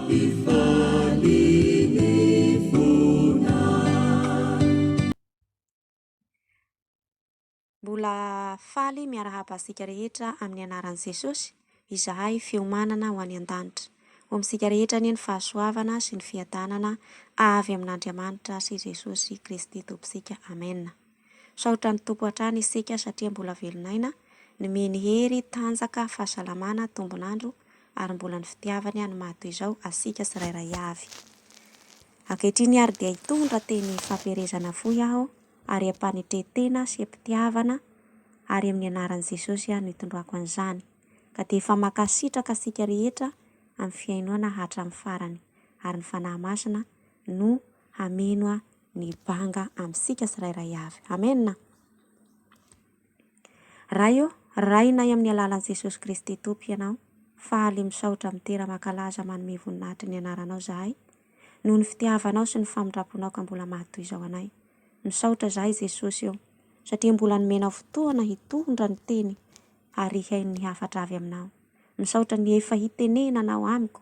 Mampifaly ny fonay. Mbola faly miarahaba antsika rehetra amin'ny anaran'i Jesosy izahay fiomanana ho any an-danitra. Ho amintsika rehetra anie ny fahasoavana sy ny fiadanana avy amin'Andriamanitra sy Jesosy Kristy Tompontsika. Amena. Misaotra ny Tompo hatrany isika satria mbola velon'aina, nomeny hery, tanjaka, fahasalamana, tombon'andro ary mbola ny fitiavany no maha toy izao asika tsirairay avy. Ankehitriny ary dia hitondra teny fampiherezana fohy aho ary am-panetren-tena sy am-pitiavana ary amin'ny anaran'i Jesosy no itondrako an'izany. Ka dia efa mankasitraka asika rehetra amin'ny fihainoana hatramin'ny farany ary ny Fanahy Masina no hameno ny banga amintsika tsirairay avy. Amena! Ray ô, Rainay amin'ny alalan'i Jesosy Kristy Tompo Ianao, faly misaotra mitera mankalaza manome voninahitry ny anaranao zahay, noho ny fitiavanao sy ny famindramponao ka mbola maha toy izao anay. Misaotra zahay Jesosy ô, satria mbola nomenao fotoana hitondra ny teny ary hihaino ny hafatra avy aminao. Misaotra ny efa hitenenanao amiko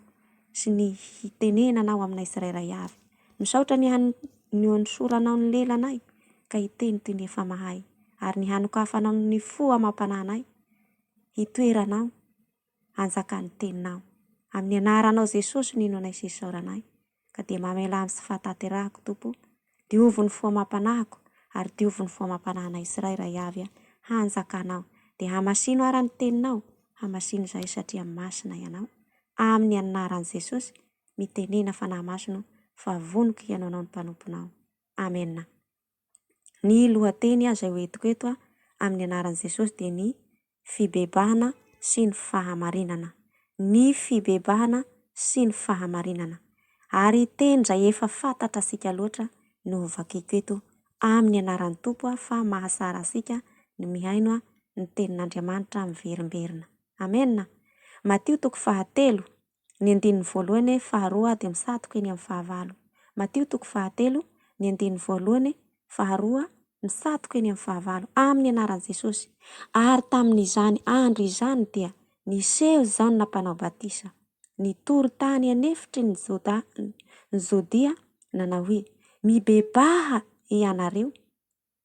sy ny hitenenanao aminay tsirairay avy. Misaotra ny hanosoranao ny lelanay ka hiteny toy ny efa mahay, ary ny hanokafanao ny fo amam-panahinay hitoeranao hanjakan'ny teninao. Amin'ny anaranao Jesosy no inoanay sy isaoranay, ka dia mamelà amin'ny tsy fahatanterahako Tompo, diovy ny fo amam-panahiko ary diovy ny fo amam-panahinay tsirairay avy hanjakanao. Dia hamasino ara ny teninao, hamasino izahay satria masina Ianao. Amin'ny anaran'i Jesosy Mitenena Fanahy Masina fa voniko hihaino anao ny mpanomponao. Amena. Ny lohateny izay ho entiko eto amin'ny anaran'i Jesosy dia ny fibebahana sy ny fahamarinana. Ny fibebahana sy ny fahamarinana. Ary teny izay efa fantatra antsika loatra no ho vakiko eto amin'ny anaran'ny Tompo fa mahatsara antsika ny mihaino ny tenin'Andriamanitra miverimberina. Amena. Matio toko fahatelo ny andininy voalohany, faharoa dia misatoka eny amin'ny fahavalo. Matio toko fahatelo, ny andininy voalohany, faharoa, misatoka eny amin'ny fahavalo, amin'ny anaran'i Jesosy. Ary tamin'izany andro izany dia niseho Jaona Mpanao Batisa, nitory tany an'efitry ny Joda, ny Jodia, nanao hoe, Mibebaha ianareo,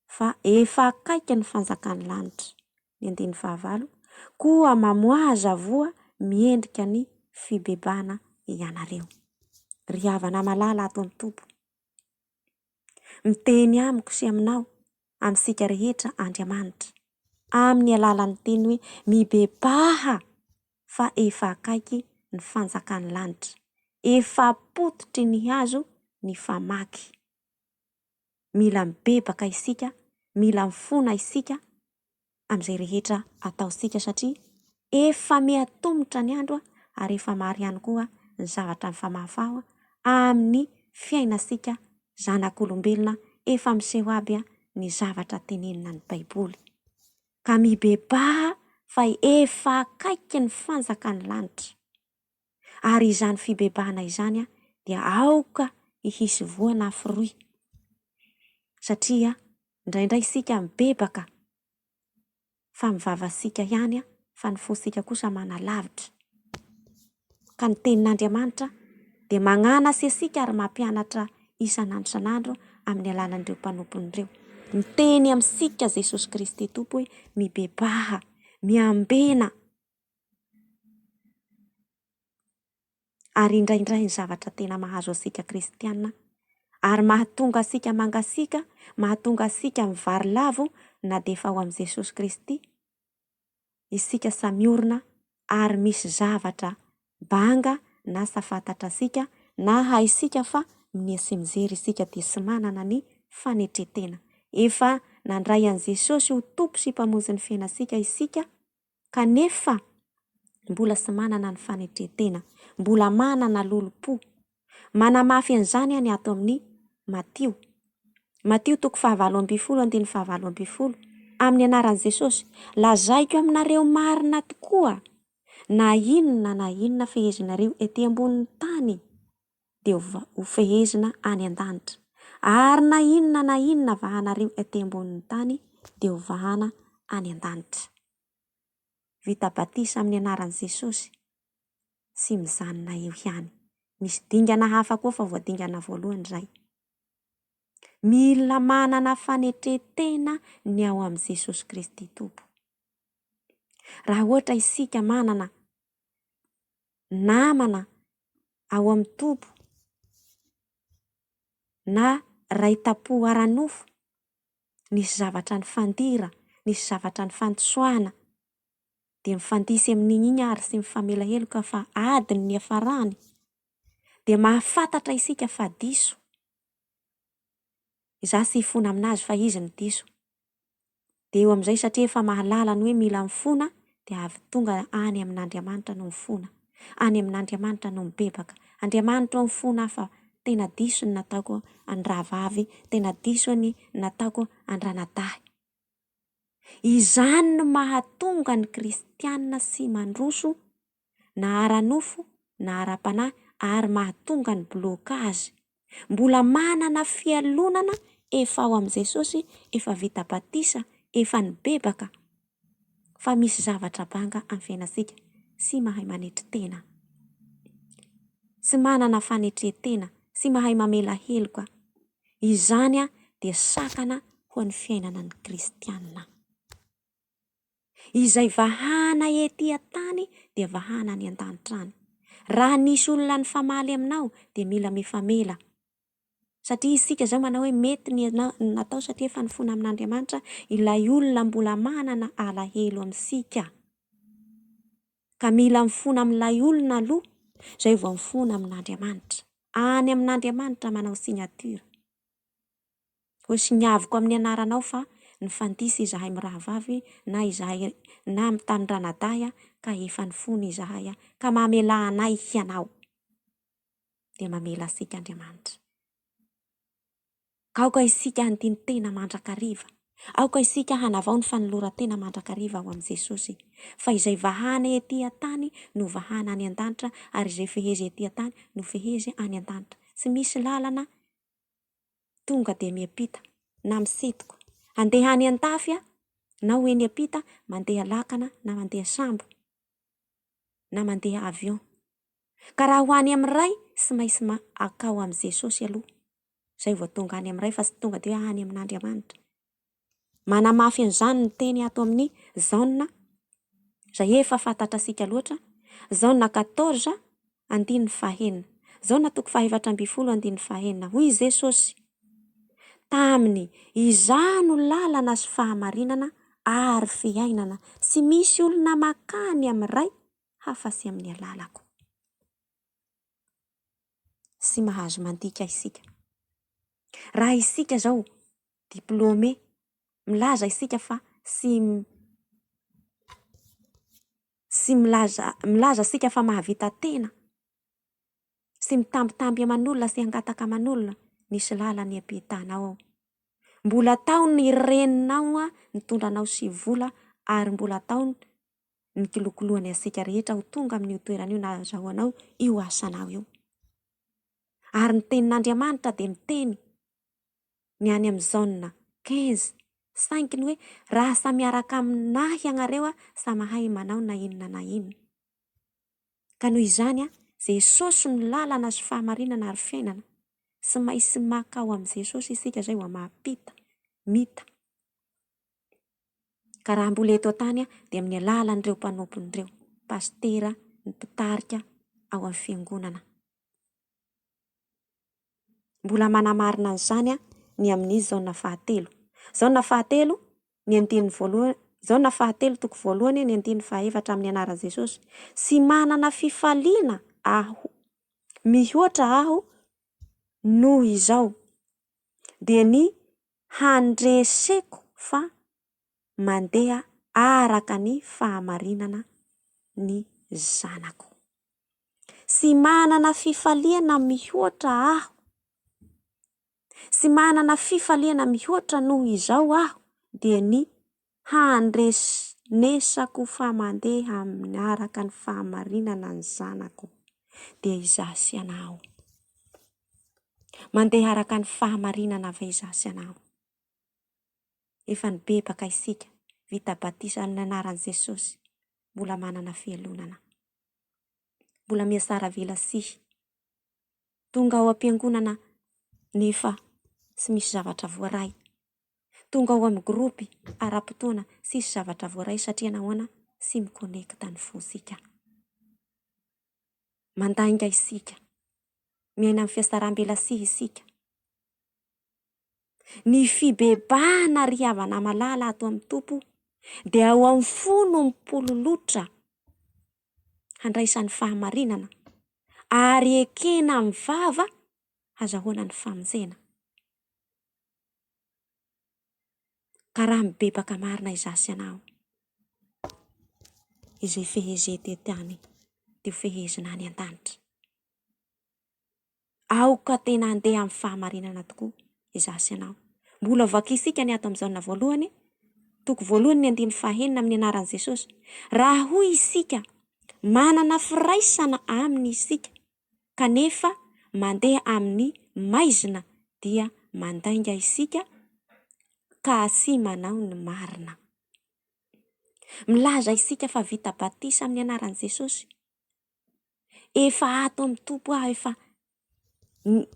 fa efa akaiky ny fanjakan'ny lanitra. Ny andininy fahavalo, Koa mamoaza voa miendrika ny fibebahana ianareo. Ry havana malala ato amin'ny Tompo, miteny amiko sy aminao, amintsika rehetra Andriamanitra, amin'ny alalan'ny teny hoe mibebaha fa efa akaiky ny fanjakan'ny lanitra. Efa pototry ny hazo ny famaky. Mila mibebaka isika, mila mifona isika amin'izay rehetra ataontsika satria efa miha-tomotra ny andro ary efa maro ihany koa ny zavatra mifamahofaho amin'ny fiainantsika zanak'olombelona, efa miseho aby ny zavatra tenenina ny baiboly. Ka mibebaha fa efa akaiky ny fanjakan'ny lanitra. Ary izany fibebahana izany dia aoka hihisy voa na fruit. Satria indraindray isika mibebaka fa ny vavasika ihany fa ny fosika kosa manalavitra. Ka ny tenin'Andriamanitra dia magnanasy asika ary mampianatra isan'andro isan'andro amin'ny alalan'ireo mpanompony ireo. Miteny amintsika Jesosy Kristy Tompo hoe mibebaha, miambena. Ary indraindray ny zavatra tena mahazo antsika kristiana ary mahatonga antsika mangasiaka, mahatonga antsika mivarilavo na dia efa ao amin'i Jesosy Kristy isika samy orina ary misy zavatra banga na sa fantatra antsika na haintsika fa minia sy mijery isika dia tsy manana ny fanetren-tena. Efa nandray an'i Jesosy ho Tompo sy Mpamonjy ny fiainantsika isika kanefa mbola tsy manana ny fanetren-tena, mbola manana lolompo. Manamafy an'izany ny ato amin'ny Matio. Matio toko fahavalo ambinifolo andininy fahavalo ambinifolo. Amin'ny anaran'i Jesosy, lazaiko aminareo marina tokoa, na inona na inona fehezinareo ety ambonin'ny tany, dia ho fehezina any an-danitra. Ary na inona na inona vahanareo ety ambonin'ny tany, dia ho vahana any an-danitra. Vita batisa amin'ny anaran'i Jesosy, tsy mijanona eo ihany. Misy dingana hafa koa fa vao dingana voalohany izay. Mila manana fanetren-tena ny ao amin'i Jesosy Kristy Tompo. Raha ohatra isika manana namana ao amin'ny Tompo na ray tam-po ara-nofo, nisy zavatra nifandira, nisy zavatra nifandisoana, dia mifandisy amin'igny igny ary sy mifamela heloka fa ady ny niafarany, dia mahafantatra isika fa diso. Izaho tsy hifona aminazy fa izy no diso. Dia eo amin'izay satria efa mahalala ny hoe mila mifona dia avy tonga any amin'Andriamanitra no mifona. Any amin'Andriamanitra no mibebaka. Andriamanitra ô mifona aho fa tena diso ny nataoko an-drahavavy, tena diso ny nataoko an-dranadahy. Izany no mahatonga ny kristiana tsy mandroso na ara-nofo na ara-panahy ary mahatonga ny blocage. Mbola manana fialonana efa ao amin'i Jesosy, efa vita batisa, efa nibebaka fa misy zavatra banga amin'ny fiainantsika, tsy mahay manetry tena, tsy manana fanetren-tena, tsy mahay mamela heloka. Izany dia sakana ho an'ny fiainana ny kristiana. Izay vahana ety an-tany dia vahana any an-danitra any. Raha nisy olona nifamaly aminao dia mila mifamela. Satria isika izao manao hoe mety ny natao satria efa nifona amin'Andriamanitra ilay olona mbola manana alahelo amintsika. Ka mila mifona amin'ilay olona aloha izay vao mifona amin'Andriamanitra. Any amin'Andriamanitra manao signature. Hoe siniaviko amin'ny anaranao fa nifandisy izahay mirahavavy na izahay na tamin'ny-ranadahy ka efa nifona izahay ka mamelà anay hianao. Dia mamela antsika Andriamanitra. Ka aoka isika handini-tena mandrakariva. Aoka isika hanavao ny fanoloran-tena mandrakariva ao amin'i Jesosy. Fa izay vahana ety an-tany no vahana any an-danitra ary izay fehezy ety an-tany no fehezy any an-danitra. Tsy misy lalana tonga dia miampita na misintoko. Handeha any an-dafy aho na ho eny am-pita mandeha lakana na mandeha sambo na mandeha avion. Ka raha ho any amin'ny Ray tsy maintsy akao amin'i Jesosy aloha zay vao tonga any amin'ny Ray fa tsy tonga dia hoe any amin'Andriamanitra. Manamafy an'izany ny teny ato amin'ny Jaona izay efa fantatrasika loatra, Jaona 14 andininy fahenina. Jaona toko fahaefatra ambin'ny folo andininy fahenina. Hoy Jesosy taminy, Izaho no lalana sy fahamarinana ary fiainana, tsy misy olona makany amin'ny Ray hafa-tsy amin'ny alalako. Tsy mahazo mandika isika. Raha isika izao diplômé, milaza isika fa tsy tsy milaza milaza isika fa mahavita tena, tsy mitambitamby aman'olona, tsy hangataka aman'olona, nisy lalana niampitanao ao. Mbola tao ny reninao nitondra anao sy vola ary mbola tao ny kilokoloany antsika rehetra ho tonga amin'io toerana io nahazahoanao io asanao io. Ary ny tenin'Andriamanitra dia miteny ny any amin'ny zone 15, 5 ny hoe raha sa miaraka aminahy ianareo sa mahay manao na inona na inona. Ka noho izany, Jesosy no lalana sy fahamarinana ary fiainana. Tsy maintsy maka ao amin'i Jesosy isika izay vao mampita, mita. Ka raha mbola eto an-tany dia amin'ny alalan'ireo mpanompony ireo, pasitera, ny mpitarika ao amin'ny fiangonana. Mbola manamarina an'izany ny amin'ny Jaona fahatelo. Jaona fahatelo, ny andininy voalohany, Jaona fahatelo toko voalohany ny andininy fahaefatra amin'ny anaran'i Jesosy. Tsy manana fifaliana aho mihoatra aho noho izao, dia ny handreseko fa mandeha araka ny fahamarinana ny zanako. Tsy manana fifaliana mihoatra aho. Tsy manana fifaliana mihoatra noho izao aho dia ny handrenesako fa mandeha araka ny fahamarinana ny zanako, dia izaho sy ianao. Mandeha araka ny fahamarinana ve izaho sy ianao? Efa nibebaka isika, vita batisa amin'ny anaran'i Jesosy, mbola manana fialonana. Mbola mihatsara velatsihy. Tonga ao am-piangonana nefa tsy misy zavatra voaray. Tonga ao amin'ny gropy ara-potoana tsisy zavatra voaray satria nahoana? Tsy mi-connecte ny fontsika. Mandainga isika. Miaina amin'ny fiatsaram-belatsihy isika. Ny fibebahana ry havana malala ato amin'ny Tompo dia ao amin'ny fo no mipololotra handraisan'ny fahamarinana ary ekena amin'ny vava hazahoana ny famonjena. Ka raha mibebaka marina izaho sy ianao, izay fehezety ety any dia ho fehezina any an-danitra. Aoka tena handeha amin'ny fahamarinana tokoa izaho sy ianao. Mbola vakintsika ny ato amin'ny Jaona voalohany, toko voalohany ny andininy fahenina amin'ny anaran'i Jesosy. Raha hoy isika, manana firaisana aminy isika, kanefa mandeha amin'ny maizina dia mandainga isika ka tsy manao ny marina. Milaza isika fa vita batisa amin'ny anaran'i Jesosy. Efa ato amin'ny Tompo aho, efa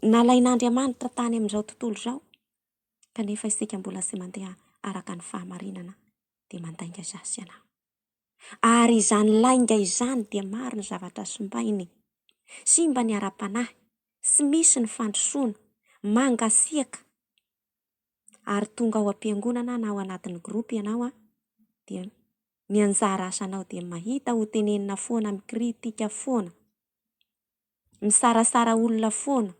nalain'Andriamanitra tany amin'izao tontolo izao, kanefa isika mbola tsy mandeha araka ny fahamarinana dia mandainga izaho sy ianao. Ary izany lainga izany dia maro ny zavatra simbainy. Simba ny ara-panahy, tsy misy ny fandrosoana, mangasiaka. Ary tonga ao am-piangonana na ao anatin'ny groupe ianao an, dia ny anjara asanao dia mahita ho tenenina foana, mikritika foana, misarasara olona foana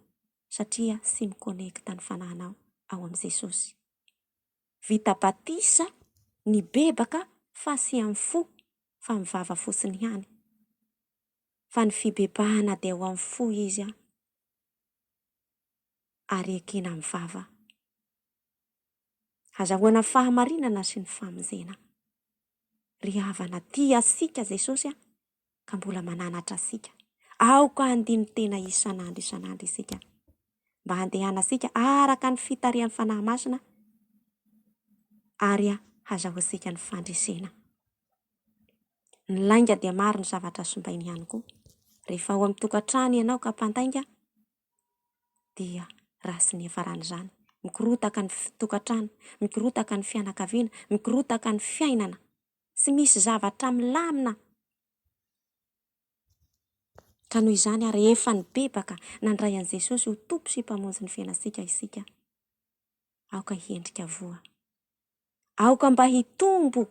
satria tsy mi-connecte ny fanahinao ao amin'i Jesosy. Vita batisa, nibebaka fa tsy amin'ny fo fa amin'ny vava fotsiny ihany. Fa ny fibebahana dia ao amin'ny fo izy ary ekena amin'ny vava. Hazahoana fahamarinana sy ny famonjena. Ry havana, tia antsika Jesosy a, ka mbola mananatra antsika. Aoka handini-tena isan'andro isan'andro isika, mba handehanantsika araka ny fitarihan'ny Fanahy Masina ary hazahoantsika ny fandresena. Ny lainga dia maro ny zavatra simbainy ihany koa. Rehefa ao amin'ny tokantrano ianao ka mpandainga, dia ratsy ny hiafaran'izany. Mikorotaka ny tokantrano, mikorotaka ny fianakaviana, mikorotaka ny fiainana. Tsy misy zavatra milamina. Ka noho izany ary rehefa nibebaka nandray an'i Jesosy ho Tompo sy Mpamonjy ny fiainantsika isika, aoka hiendrika voa. Aoka mba hitombo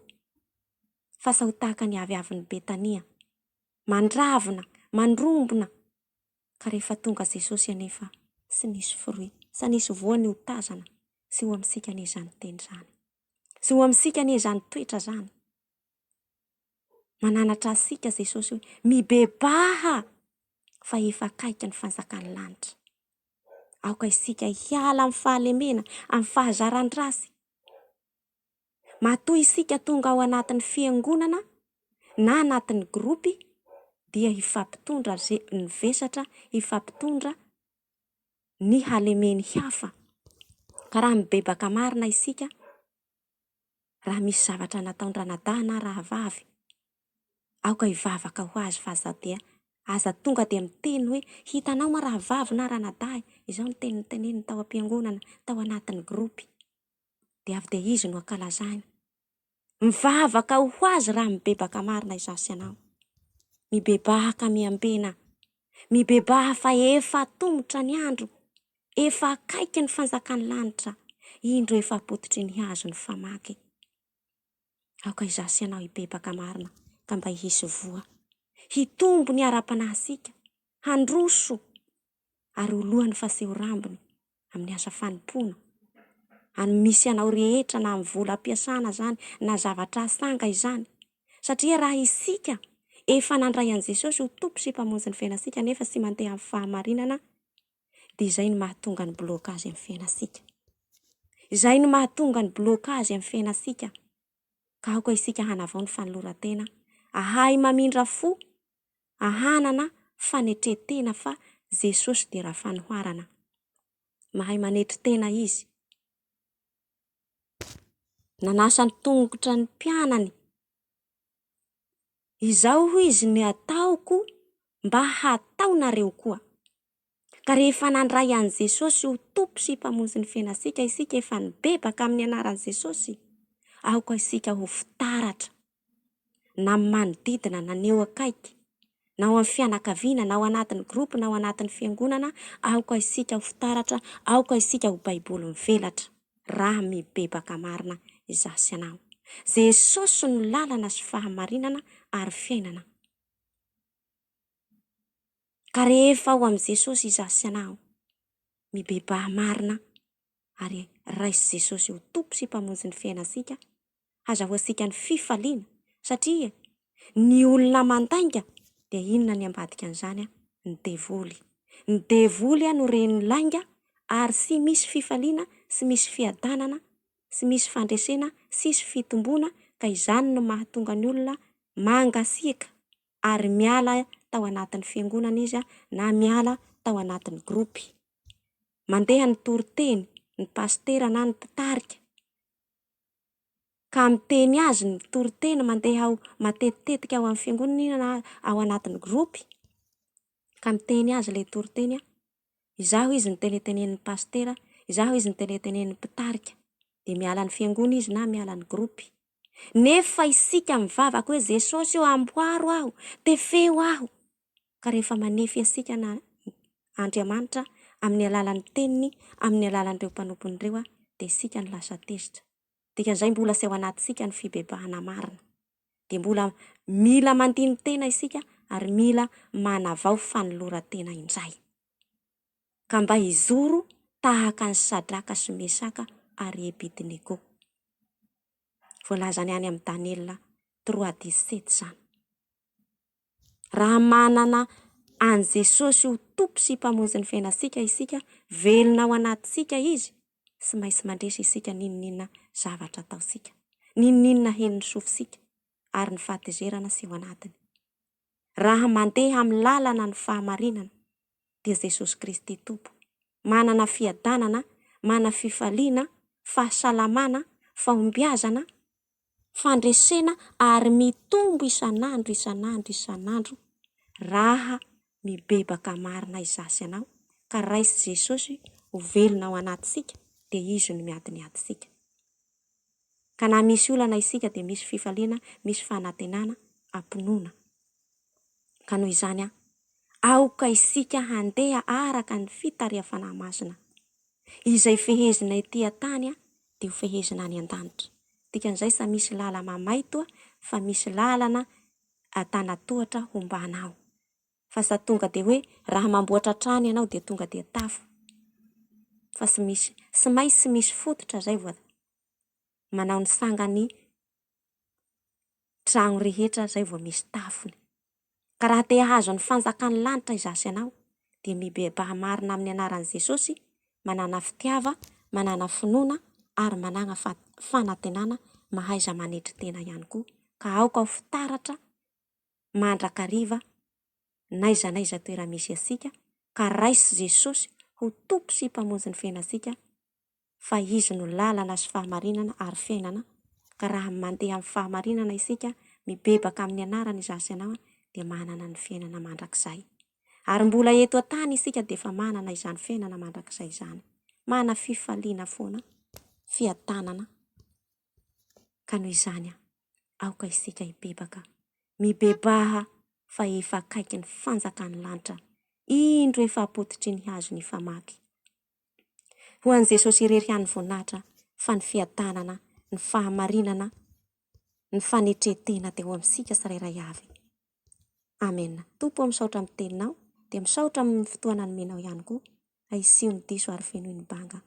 fa sao tahaka ny aviavin'i Betania, mandravona, mandrombona Ka rehefa tonga Jesosy anefa tsy nisy fruit, tsy nisy voany ho tazana, tsy ho amintsika anie izany teny izany. Tsy ho amintsika anie izany toetra izany. Mananatra antsika Jesosy hoe mibebaha fa efa akaiky ny fanjakan'ny lanitra. Aoka isika hiala amin'ny fahalemena, amin'ny fahazaran-dratsy. Matoa isika tonga ao anatin'ny fiangonana na anatin'ny gropy dia hifampitondra ze ny vesatra, hifampitondra ny halemeny hafa. Ka raha mibebaka marina isika, raha misy zavatra nataon-dranadahy na rahavavy, aoka hivavaka ho azy fa aza dia aza tonga dia miteny hoe hitanao ma rahavavy na ranadahy, izao ny teny noteneniny tao am-piangonana, tao anatin'ny gropy. dia avy dia izy no ankalazaina. Mivavaka ho azy raha mibebaka marina izaho sy ianao. Mibebaha ka miambena. Mibebaha fa efa atomotra ny andro, efa akaiky ny fanjakan'ny lanitra, indro efa apototry ny hazo ny famaky. Aoka izaho sy ianao hibebaka marina ka mba hisy voa. Hitombo ny ara-panahintsika, handroso ary ho lohany fa tsy ho rambony amin'ny asa fanompoana any misy anao rehetra na amin'ny vola ampiasana izany na zavatra asanga izany satria raha isika efa nandray an'i Jesosy ho Tompo sy Mpamonjy ny fiainantsika nefa tsy mandeha amin'ny fahamarinana dia izay no mahatonga ny blocage amin'ny fiainantsika. Izay no mahatonga ny blocage amin'ny fiainantsika ka aoka isika hanavao ny fanoloran-tena ahay mamindra fo ahanana fanetren-tena fa Jesosy dia raha fanoharana. Mahay manetry tena Izy. Nanasa ny tongotra ny mpianany. Izao hoy Izy ny ataoko mba hataonareo koa. Ka rehefa nandray an'i Jesosy ho Tompo sy Mpamonjy ny fiainantsika isika, efa nibebaka amin'ny anaran'i Jesosy, aoka isika ho fitaratra na amin'ny manodidina na ny eo akaiky, na ao amin'ny fianakaviana, na ao anatin'ny groupe, na ao anatin'ny fiangonana, aoka isika ho fitaratra, aoka isika ho baiboly mivelatra raha mibebaka marina izaho sy ianao. Jesosy no lalana sy fahamarinana ary fiainana. Ka rehefa ao amin'i Jesosy izaho sy ianao, mibebaha marina ary raiso Jesosy ho Tompo sy Mpamonjy ny fiainantsika, hazahoantsika ny fifaliana, satria ny olona mandainga dia inona ny ambadika an'izany? Ny devoly. Ny devoly no ren'ny lainga ary tsy misy fifaliana, tsy misy fiadanana, tsy misy fandresena, tsisy fitomboana, ka izany no mahatonga ny olona mangasiaka ary miala tao anatin'ny fiangonana izy na miala tao anatin'ny gropy. Mandeha ny toriteny, ny pasitera na ny mpitarika ka miteny azy ny toriteny mandeha ao matetitetika ao amin'ny fiangonana na ao anatin'ny gropy ka miteny azy ilay toriteny, izaho izy no tenetenenin'ny pasitera, izaho izy no tenetenenin'ny mpitarika, dia miala ny fiangona izy na miala ny gropy. Nefa isika mivavaka hoe Jesosy ô amboaro aho, tefeo aho. Ka rehefa manefy antsika na Andriamanitra amin'ny alalan'ny teniny, amin'ny alalan'ireo mpanompony ireo dia isika no lasa tezitra. Dikan'izay mbola tsy ao anatintsika ny fibebahana marina. Dia mbola mila mandini-tena isika ary mila manavao fanoloran-tena indray. Ka mba hijoro tahaka an'i Sadraka sy Mesaka ary Ebidnego. Voalazany any amin'ny Daniela 3:17 izany. Raha manana an'i Jesosy ho Tompo sy Mpamonjy ny fiainantsika isika, velona ao anatintsika Izy, tsy maintsy mandresy isika n'inon'inona zavatra ataontsika, n'inon'inona henon'ny sofintsika, ary ny fahatezerana tsy ao anatiny. Raha mandeha amin'ny lalana ny fahamarinana, dia Jesosy Kristy Tompo. Manana fiadanana, mana fifaliana, fahasalamana, fahombiazana, fandresena ary mitombo isan'andro isan'andro isan'andro raha mibebaka marina izaho sy ianao ka raiso Jesosy ho velona ao anatintsika dia Izy no miady ny adintsika. Ka na misy olana isika dia misy fifaliana, misy fanantenana am-pinoana. Ka noho izany an, aoka isika handeha araka ny fitarihan'ny Fanahy Masina. Izay fehezina ety an-tany dia ho fehezina any an-danitra. Dikan'izay sa misy lala-mamay toa fa misy lalana antanatohatra hombanao. Fa sa tonga dia hoe raha mamboatra trano ianao dia tonga dia tafo. Fa tsy misy, tsy maintsy misy fototra zay vao manao ny sangany tragno rehetra zay vao misy tafony. Ka raha te hahazo ny fanjakan'ny lanitra izaho sy ianao dia mibebaha marina amin'ny anaran'i Jesosy, manàna fitiava, manàna finoana ary manàna fanantenana, mahaiza manetry tena ihany koa ka aoka ho fitaratra mandrakariva n'aiza n'aiza toera-misy antsika ka raiso Jesosy ho Tompo sy Mpamonjy ny fiainantsika fa Izy no lalana sy fahamarinana ary fiainana ka raha mandeha amin'ny fahamarinana isika mibebaka amin'ny anarany izaho sy ianao dia manana ny fiainana mandrakizay ary mbola eto an-tany isika dia efa manana izany fiainana mandrakizay izany mana fifaliana foana fiadanana ka noho izany aoka isika hibebaka mibebaha fa efa akaiky ny fanjakan'ny lanitra indro efa apototry ny hazo ny famaky Ho an'i Jesosy irery ihany ny voninahitra fa ny fiadanana, ny fahamarinana, ny fanetren-tena dia ho amintsika tsirairay avy. Amena. Tompo ô misaotra amin'ny teninao, dia misaotra amin'ny fotoana nomenao ihany koa. Ahitsio ny diso ary fenoy ny banga.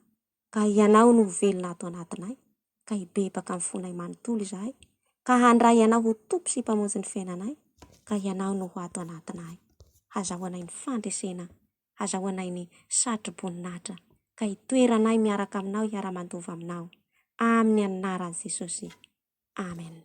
Ka Ianao no ho velona ato anatinay, ka hibebaka amin'ny fonay manontolo izahay, ka handray Anao ho Tompo sy Mpamonjy ny fiainanay, ka Ianao no ho ato anatinay. Hazahoanay ny fandresena hazahoanay ny satro-boninahitra ka hitoeranay miaraka aminao hiara-mandova aminao. Amin'ny anaran'i Jesosy. Amen.